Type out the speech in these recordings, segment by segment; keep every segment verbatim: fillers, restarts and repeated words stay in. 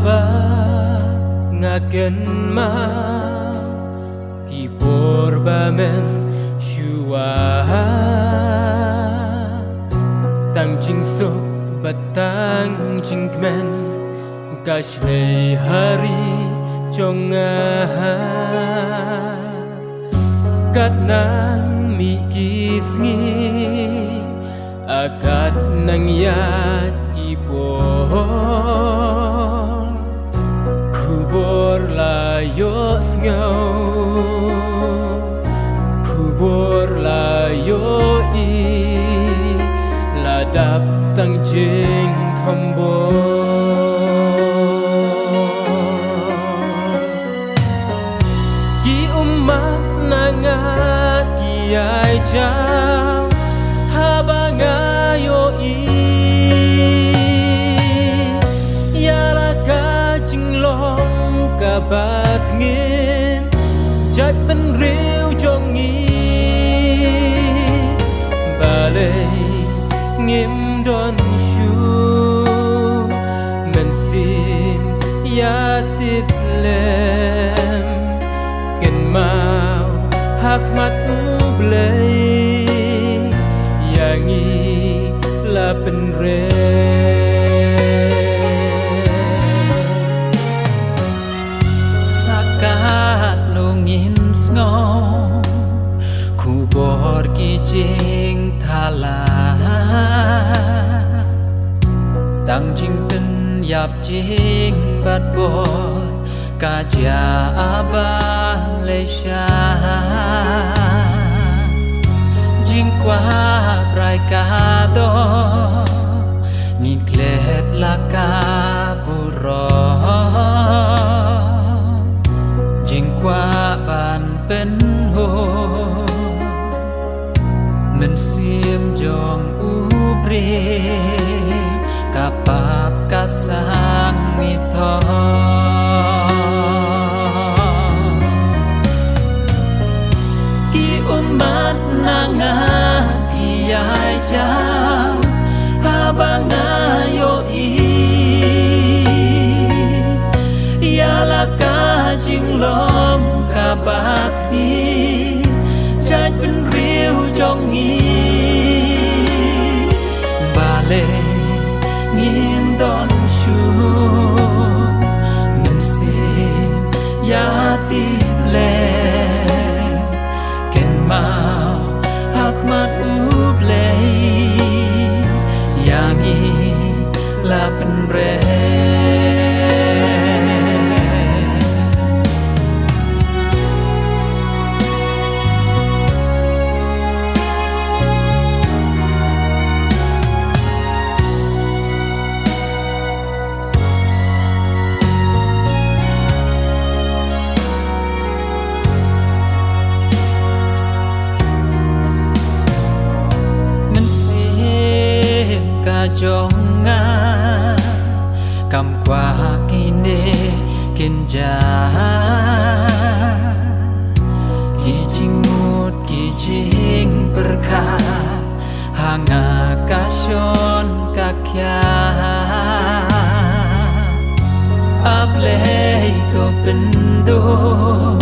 Ba nga kynmaw ki por ba men shuwa, tang jingsuk bad tang jingkmen ka shlei ha ri jong nga. Kat nang mih ki sngi, a kat nang ïaid ki por, khubor la ïohsngew, khubor la ïohi, la dap tang jingthombor. Ki ummat na nga ki ïai jaw haba nga ïohi ïa la ka jinglong kaba tngin, jaitbynriew jong ngi. Balei ngim don shuh mynsiem ïa tip lem, kynmaw ha khmat U Blei ïa ngi la pynrem. Sa katno ngin sngew khubor ki jingthala, tang jingpynïap jingbat bor ka jia ha Malaysia. Jingkwah brai ka doh, ngi klet la ka burom. Jingkwah ban pynhun mynsiem jong u briew, ka pap ka sang mih thok. Ki ummat na nga ki ïai jaw haba nga ïohi ïa la ka jinglong kaba tngin, jaitbynriew jong ngi. Balei ngim don shuh mynsiem ïa tip lem, kynmaw ha khmat U Blei ïa ngi la pynrem. Mynsiem ka jong nga kam kwah kine kin jia, ki jingmut ki jingpyrkhat ha nga ka shon ka khia. A Blei to pynduh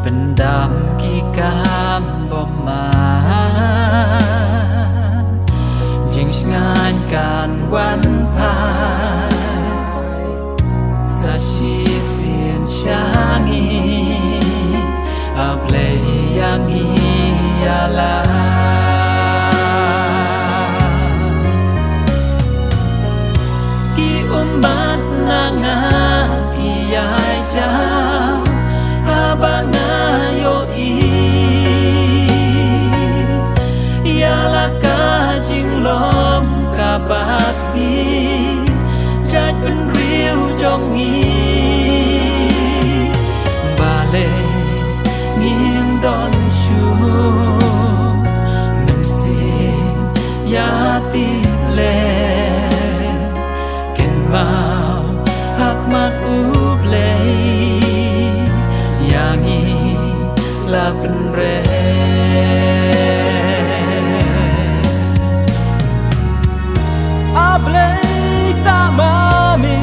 pyndam ki kam bymman, jingshngaiñ kan wan phai sa shisien sha ngi. A Blei ïa ngi ïa la. Ki ummat na nga ki ïai jaw haba nga ïohi ïa la ka jinglong kaba tngin, jaitbynriew jong ngi. Balei ngim don shuh mynsiem ïa tip lem, kynmaw ha khmat U Blei ïa ngi la pynrem. A Blei, tang ma me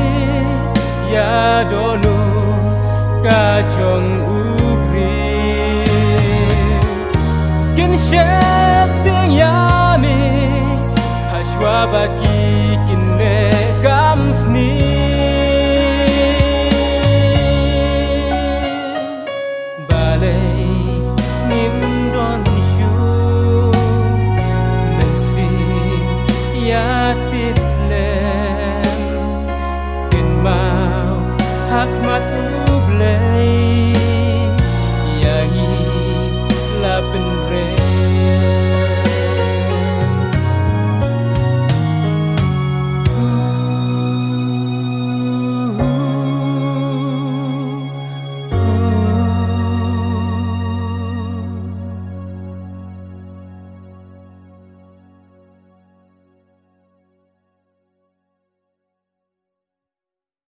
Tieng ïa me ha shuwa ba ki kine